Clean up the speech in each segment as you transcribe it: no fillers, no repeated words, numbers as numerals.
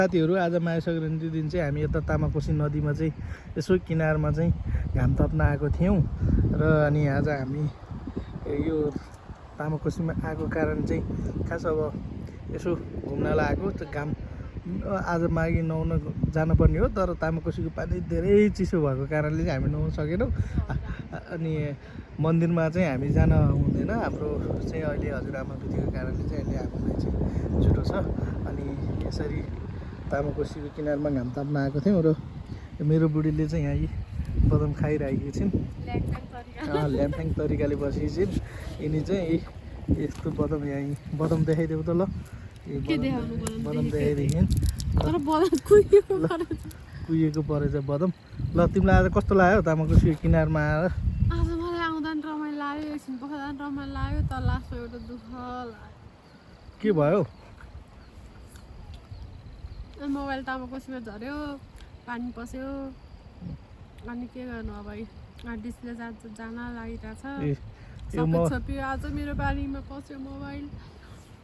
साथीहरू आज माया सङ्क्रान्ति दिन चाहिँ हामी यता तामाकोसी नदीमा चाहिँ यसो किनारमा चाहिँ घाम ताप्न आएको थियौँ र अनि आज हामी यो तामाकोसीमा आएको कारण चाहिँ खास अब यसो घुम्नलाई आएको घाम आज माघी नुहाउन जानुपर्ने हो तर तामाकोसीको पानी धेरै चिसो भएको कारणले चाहिँ हामी नुहाउन सकेनौँ अनि मन्दिरमा चाहिँ हामी जान हुँदैन हाम्रो चाहिँ अहिले हजुरआमा बितेको कारणले चाहिँ अहिले हामीलाई चाहिँ छुटो छ अनि यसरी तामाकोसीको किनारमा घाम ताप्न आएको थियौँ र मेरो बुढीले चाहिँ यहाँ बदाम खाइरहेकी छिन् ल्याम्फ्याङ तरिकाले बसेकी छिन् यिनी चाहिँ यस्तो बदाम यहाँ बदाम देखाइदेऊ त ल बदाम देखाइदिएँ कुहिएको परेछ बदाम ल तिमीलाई आज कस्तो लाग्यो तामाकोसीको किनारमा आएर आज मलाई आउँदा नि रमाइलो लाग्यो एकछिन बस्दा नि रमाइलो लाग्यो तर लास्टमा एउटा दुःख लाग्यो के भयो मोबाइल तामाकोसीमा झऱ्यो पानी पस्यो अनि के गर्नु अब डिस्प्ले जान लागिरहेछ सबै छोपियो आज मेरो बारीमा पस्यो मोबाइल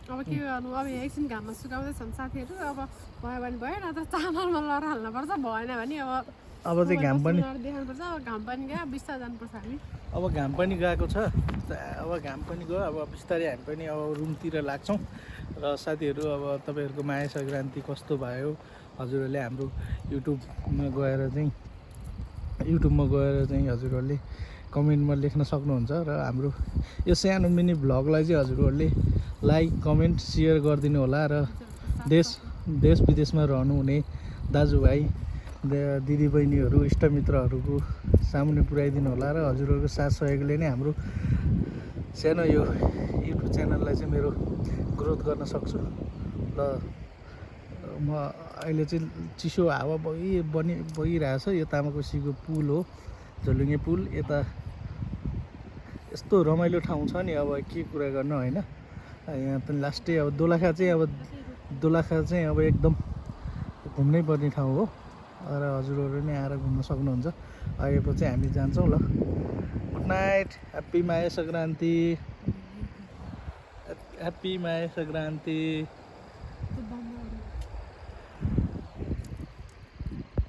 अब के गर्नु अब एकछिन घाममा सुकाउँदैछन् साथीहरू अब भयो भने भयो नत्र चामलमा लड हाल्नुपर्छ भएन भने अब चाहिँ घाम पनि देखाउनुपर्छ अब घाम पनि गयो बिस्तारै जानुपर्छ हामी अब घाम पनि गएको छ अब घाम पनि गयो अब बिस्तारै हामी पनि अब रुमतिर लाग्छौँ र साथीहरू अब तपाईँहरूको माया सङ्क्रान्ति कस्तो भयो हजुरहरूले हाम्रो युट्युबमा गएर चाहिँ हजुरहरूले कमेन्टमा लेख्न सक्नुहुन्छ र हाम्रो यो सानो मिनी भ्लगलाई चाहिँ हजुरहरूले लाइक कमेन्ट सेयर गरिदिनु होला र देश विदेशमा रहनुहुने दाजुभाइ दिदीबहिनीहरू इष्टमित्रहरूको सामुन्ने पुर्याइदिनु होला र हजुरहरूको साथ सहयोगले नै हाम्रो सानो यो युट्युब च्यानललाई चाहिँ मेरो ग्रोथ गर्न सक्छु र म अहिले चाहिँ चिसो हावा बगिरहेछ यो तामाकोसीको पुल हो झोलुङ्गे पुल यता यस्तो रमाइलो ठाउँ छ नि अब के कुरा गर्नु होइन यहाँ पनि लास्टै अब दोलखा चाहिँ अब एकदम घुम्नै पर्ने ठाउँ हो र हजुरहरू नै आएर घुम्न सक्नुहुन्छ अहिले चाहिँ हामी जान्छौँ ल गुड नाइट ह्याप्पी माया सङ्क्रान्ति ह्याप्पी माया सङ्क्रान्ति